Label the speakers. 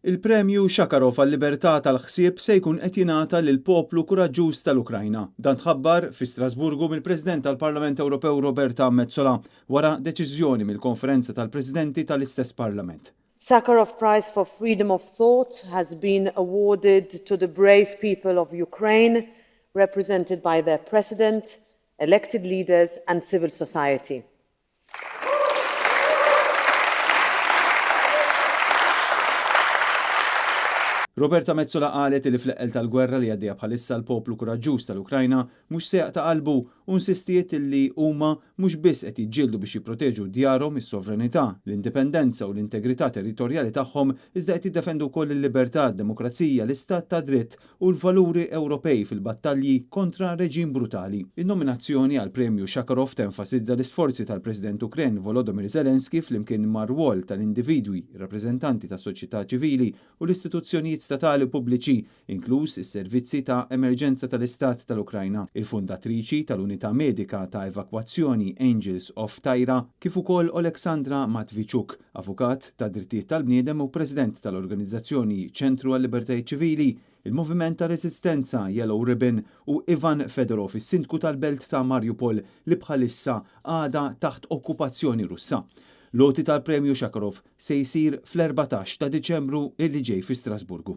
Speaker 1: Il-Premju Shakarov għal-Libertà tal-Ħsieb se jkun qed jingħata lill-poplu kuraġġuż tal-Ukrajna. Dan tħabbar fi Strasburgu mill-President tal-Parlament Ewropew Roberta Metsola wara deċiżjoni mill-Konferenza tal-Presidenti tal-istess Parlament.
Speaker 2: Sakharov Prize for Freedom of Thought has been awarded to the brave people of Ukraine, represented by their president, elected leaders and civil society.
Speaker 1: Roberta Metsola qalet li fl-eqqel tal-gwerra li għaddejja bħalissa l-poplu kuraġġuż tal-Ukrajna mhux se jaqta' qalbu u nsistiet li huma mhux biss qed jiġġieldu biex jipproteġu djarhom, is-sovranità, l-indipendenza u l-integrità territorjali tagħhom iżda qed jiddefendu wkoll il-libertà, d-demokrazija, l-istat tad-dritt u l-valuri Ewropej fil-battalji kontra reġim brutali. In-nominazzjoni għall-Premju Shakarov tenfasizza l-isforzi tal-President Ukren Volodymyr Zelensky flimkien mar-rwol tal-individwi, ir-rappreżentanti tas-soċjetà ċivili u l-istituzzjonijiet statali u pubbliċi, inkluż is-servizzi ta' emerġenza tal-Istat tal-Ukrajna, il-fundatriċi tal-unità medika ta' evakwazzjoni Angels of Tyra, kif ukoll Oleksandra Matviichuk, avukat tad-drittijiet tal-bniedem u President tal-organizzazzjoni Ċentru għal-Libertajiet Ċivili, il-moviment ta' reżistenza Yellow Ribbon u Ivan Fedorov, is-Sindku tal-belt ta' Mariupol li bħalissa għadha taħt okkupazzjoni Russa. L-għoti tal-Premju Shakarov se jsir fl-14 ta' Diċembru li ġej fi Strasburgu.